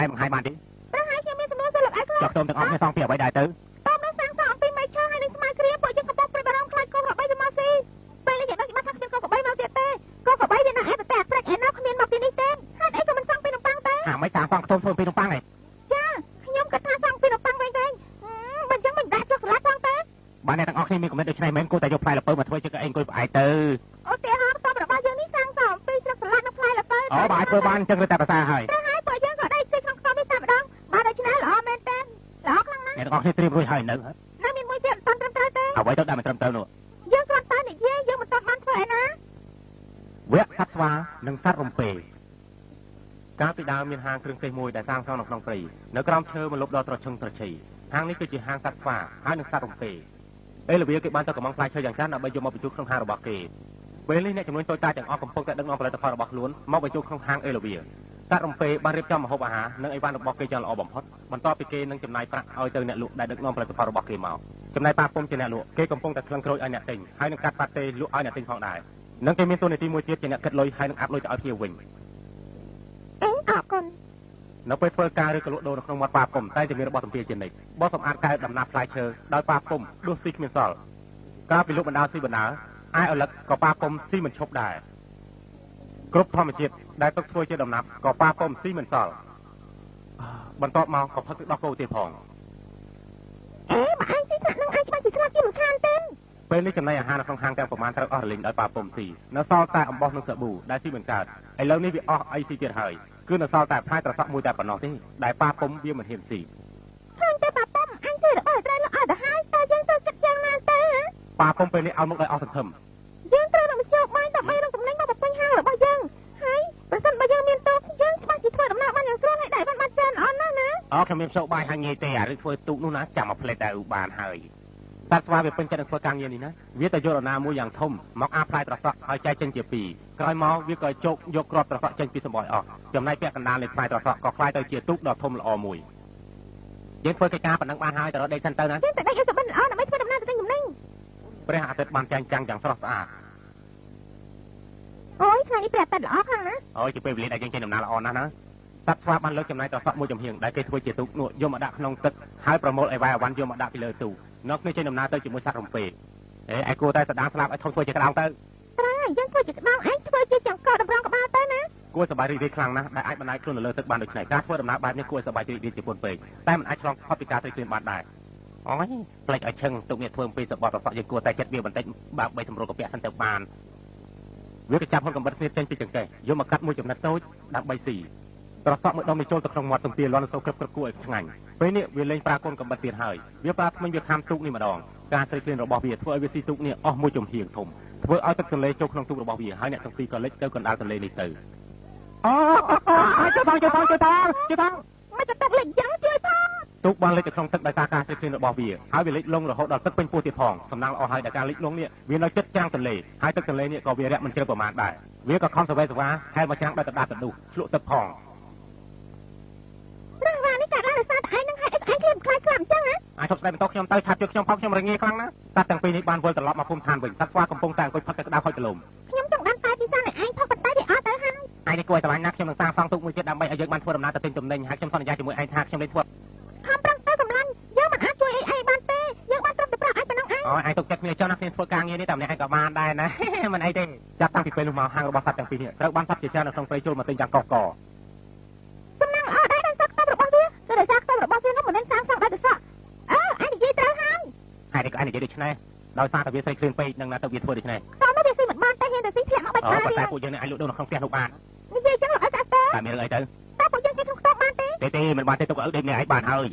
ឯងបង្ហាញបានទេ តើហើយខ្ញុំមានសំណួរសួរលោកឯងខ្លះ ចុះខ្ទមទាំងអស់គ្នាសងពីអ្វីដែរទៅ តោះនោះសាងសង់អំពីមែកឈើហើយនឹងស្មៅគ្រាពួកយើងកំពុងព្រួយបារម្ភខ្លាចកូនក្របីវាមកស៊ីពេលនេះយើងដឹងច្បាស់ថាគ្មានកូនក្របីមកទៀតទេកូនក្របីវានៅឯប្រទេសអាហ្វ្រិកឯណោះគ្មានមកទីនេះទេហេតុអីក៏មិនសង់ពីនំប៉័ងទេ អាមិនសាងសង់ខ្ទមធ្វើពីនំប៉័ងឯង ចាខ្ញុំក៏ថាសង់ពីនំប៉័ងវិញវិញមិនចឹងមិនដាក់ចុះសាឡាត់ផងទេ បាទអ្នកទាំងអស់គ្នាមានគំនិតដូច្នេះមែនគួរតែយកផ្លែល្ពៅមកធ្វើជាកៅអីអង្គុយផ្អែកទៅ ឧទាហរណ៍ខ្ទមរបស់យើងនេះសាងសង់អំពីស្លឹកសាឡាត់និងផ្លែល្ពៅ អូបាទអាចធ្វើបានអញ្ចឹងឬតែប្រសើរហើយ ត្រូវហើយពួកយើងក៏ដេកជួយក្នុងខ្ទមនេះតែម្ដងបាទដូច្នេះល្អមែនតើល្អខ្លាំងណាស់ អ្នកទាំងអស់គ្នាត្រៀមរួចហើយនៅ នៅមានមួយទៀតមិនត្រឹមត្រូវទេ អ្វីទៅដែលមិនត្រឹមត្រូវនោះ យើងគ្រាន់តែនិយាយយើងមិនទាន់បានធ្វើឯណា វគ្គសត្វស្វានិងសត្វរំពេកាលពីដើមមានហាងគ្រឿងទេសមួយដែលសាងសង់នៅក្នុងព្រៃនៅក្រោមឈើម្លប់ដ៏ត្រឈឹងត្រឈៃហាងនេះគឺជាហាងសត្វស្វាហើយនិងសត្វរំពេអេលវីគេបានទៅកំងផ្លែឈើយ៉ាងច្រើនដើម្បីយកមកបញ្ជូនក្នុងហាងរបស់គេពេលនេះអ្នកចំនួនតូចតាចទាំងអស់កំពុងតែដឹកនាំផលិតផលរបស់ខ្លួនមកបញ្ជូនក្នុងហាងអេលវីសត្វរំពេបានរៀបចំម្ហូបអាហារនិងអីវ៉ាន់របស់គេយ៉ាងល្អបំផុតបន្ទាប់ពីគេនឹងចំណាយប្រាក់ឲ្យទៅអ្នកលក់ដែលដឹកនាំផលិតផលរបស់គេមកចំណែកប៉ាពុំជាអ្នកលក់គេកំពុងតែថ្លឹងក្រូចឲ្យអ្នកទិញហើយនឹងកាត់ប៉ាតេលក់ឲ្យអ្នកទិញផងដែរនិងគេមានតួនាទីមួយទៀតជាអ្នកគិតលុយហើយនឹងអាប់លុយទៅឲ្យភ្ញៀវវិញ អេអរគុណ នៅពេលធ្វើការឬក៏លក់ដូរនៅក្នុងមាត់ប៉ាពុំតែជាមានរបស់ទំពាជានិច្ចបោះសម្អាតកែវដំណាប់ផ្លែឈើដោយប៉ាពុំដួសស៊ីគ្មានសល់កាលពីលោកបណ្ដាស៊ីបណ្ដាឯឪឡឹកក៏ប៉ាពុំស៊ីមិនឈប់ដែរគ្រប់ធម្មជាតិដែលទុកធ្វើជាដំណាប់ក៏ប៉ាពុំស៊ីមិនសល់បន្ទាប់មកក៏ផឹកទឹកដោះគោទៀតផង អេបើឯងស៊ីថ្នាក់នឹងឯងច្បាស់ជាស្លាប់ជាមិនខានទេ ពេលនេះចំណីអាហារនៅក្នុងហាងទាំងប្រមាណត្រូវអស់រលីងដោយប៉ាពុំស៊ីនៅសល់តែអំបោះនិងសាប៊ូដែលស៊ីមិនកើតឥឡូវនេះវាអស់អីស៊ីទៀតហើយគឺនៅសល់តែផ្លែត្រសក់មួយតែប៉ុណ្ណោះទេដែលប៉ាពុំវាមិនហ៊ានស៊ី ឃើញតែប៉ាពុំអញធ្វើរបស់ត្រូវលក់ឲ្យទៅហើយតើយើងត្រូវគិតយ៉ាងណាទៅហ៎ ប៉ាពុំពេលនេះឲ្យមុខដោយអស់សង្ឃឹម យើងត្រូវរកមធ្យោបាយដើម្បីរកទំនិញមកបំពេញហាងរបស់យើងហើយប្រសិនបើយើងមានតូបយើងច្បាស់ជាធ្វើដំណើរបានយ៉ាងស្រួលហើយដែលបានបានច្រើនល្អណាស់ណា អូខ្ញុំមានមធ្យោបាយហើយងាយទេអារឿងធ្វើទូកនោះណាចាំមកផ្លេតតែបានហើយសត្វស្វាវាពេញចិត្តនឹងធ្វើការងារនេះណាវាទៅយករណាមួយយ៉ាងធំមកអាផ្លែត្រសក់ឲ្យចែកចេញជាពីរក្រោយមកវាក៏ជោគយកគ្រាប់ត្រសក់ចេញពីសម្បកអស់ចំណែកពាក់កណ្ដាលនៃផ្លែត្រសក់ក៏ក្លាយទៅជាទូកដ៏ធំល្អមួយយើងធ្វើកិច្ចការប៉ុណ្ណឹងបានហើយទៅរកដេកសិនទៅណា យើងទៅដេកឲ្យសុបិនល្អដើម្បីធ្វើដំណើរទៅទិញទំនិញ ព្រះអាទិត្យបានចែងចាំងយ៉ាងស្រស់ស្អាត អូយថ្ងៃនេះព្រះអាទិត្យល្អខ្លាំងណាស់ អូយជាពេលវេលាដែលយើងចេញដំណើរល្អណាស់ណាសត្វស្វាបានលើកចំណែកត្រសក់មួយចំហៀងដែលគេធ្វើជាទូកនោះយកមកដាក់ក្នុងទឹកហើយប្រមូលអីវ៉ៃអវ៉ាន់យកមកដាក់ពីលើទូកនាំគ្នាចេញដំណើរទៅជាមួយសត្វរំពេអេឯងគួរតែសដាងស្លាប់ឲ្យធំធ្វើជាក្តោងទៅ ត្រូវហើយយើងធ្វើជាក្តោងឯងធ្វើជាចង្កឹះតម្រង់ក្បាលទៅណា គួរសប្បាយរីករាយខ្លាំងណាស់ដែលអាចបណ្ដាយខ្លួននៅលើទឹកបានដូច្នេះការធ្វើដំណើរបែបនេះគួរឲ្យសប្បាយរីករាយជាពន់ពេកតែមិនអាចឆ្លងផុតពីការត្រេកឃ្លានបានដែរអូយផ្លេចឲ្យឈឹងទុកនេះធ្វើអំពីសបត់ត្រសក់យើងគួរតែចិត្តវាបន្តិចបើបីសម្រួលកាពះសិនទៅបានវាក៏ចាប់ហ៊ុនកំបិតគ្នាចេញពីចង្កេះយកមកកាត់មួយចំណិតតូចដើម្បីស៊ីត្រសក់មួយដុំនេះចូលទៅក្នុងមាត់ទំពាលាន់សូក្រឹបក្រឹបគួរឲ្យឆ្ងាញ់ពេលនេះវាលែងប្រើកូនកំបិតទៀតហើយវាប្រើធ្មេញវាខាំទូកនេះម្ដងការស្រេកឃ្លានរបស់វាធ្វើឲ្យវាស៊ីទូកនេះអស់មួយចំហៀងធំធ្វើឲ្យទឹកទន្លេចូលក្នុងទូករបស់វាហើយអ្នកទាំងពីរក៏លិចទៅកណ្ដាលទន្លេនេះទៅអូជួយផងជួយផងជួយផងជួយផង មិនទៅទឹកលិចយ៉ាងជួយផង ទូកបានលិចទៅក្នុងទឹកដោយសារការស្រេកឃ្លានរបស់វាហើយវាលិចលង់រហូតដល់ទឹកពេញពោះទៀតផងសំណាងល្អហើយដែលការលិចលង់នេះវានៅជិតច្រាំងទន្លេហើយទឹកទន្លេនេះក៏វារាក់មិនជ្រៅប្រមាណដែរវាក៏ខំសវេសវ៉ាហែលមកច្រាំងដោយតដាតដុះឆ្លក់ទឹកផង រងវ៉ានេះកើតឡើងដោយសារតែឯងនឹងហេតុអីឯងឃ្លានខ្លាចខ្លាំងអញ្ចឹងហ៎ អាចឈប់ស្ដីបន្តខ្ញុំទៅឆាប់ជួយខ្ញុំផងខ្ញុំរងាខ្លាំងណាស់សត្វទាំងពីរនេះបានវិលត្រឡប់មកភូមិឋានវិញសត្វស្វាកំពុងតែអង្គុយផឹកទឹកក្តៅហុចកលុំ ខ្ញុំចង់បានតែពិសាឲ្យឯងផឹកប៉ុន្តែវាអត់ទៅហើយ ឯងនេះគួរឲ្យស្រឡាញ់ណាស់ខ្ញុំនឹងសាងសង់ទូកមួយទៀតដើម្បីឲ្យយើងបានធ្វើដំណើរទៅទិញទំនិញហើយខ្ញុំសន្យាជាមួយឯងថាខ្ញុំនឹងធ្វើ ខំប្រឹងទៅកម្លាំងយើងមិនអាចជួយអីឯងបានទេយើងបានត្រឹមតែប្រាប់ឯងប៉ុណ្ណឹងឯង អូឯងទុកចិត្តគ្នាចុះណាខ្ញុំធ្វើការងារនេះតែម្នាក់ឯងក៏បានដែរណាមិនអីទេចាប់តាំងពីពេលនោះមកហាងរបស់សត្វទាំងពីរនេះត្រូវបានសត្វជាច្រើននៅក្នុងព្រៃចូលមកទិញយ៉ាងកកក សំណាងល្អដែរដោយសារខ្ទមរបស់វាគឺដោយសារខ្ទមរបស់វានោះមិនមែនសាងសង់ដោយទឹកសក់អើឯងនិយាយត្រូវហើយ ហើយនេះក៏ឯងនិយាយដូច្នេះដោយសារតែវាស្រីឃ្លានពេកនឹងណាទៅវាធ្វើដូច្នេះ ខ្ទមនោះវាស៊ីមិនបានតែហ៊ានទៅស៊ីធ្លាក់មកបាច់ អូ បាន ប៉ុន្តែពួកយើងនេះអាចលក់ដូរនៅក្នុងផ្ទះនោះបាន និយាយចឹងលោកអត់ស្អាតទេ តែមានរឿងអីទៅ តើពួកយើងគេក្នុងខ្ទមបានទេ ទេទេមិនបានទេទុកឲ្យដេកនេះឯងបានហើយ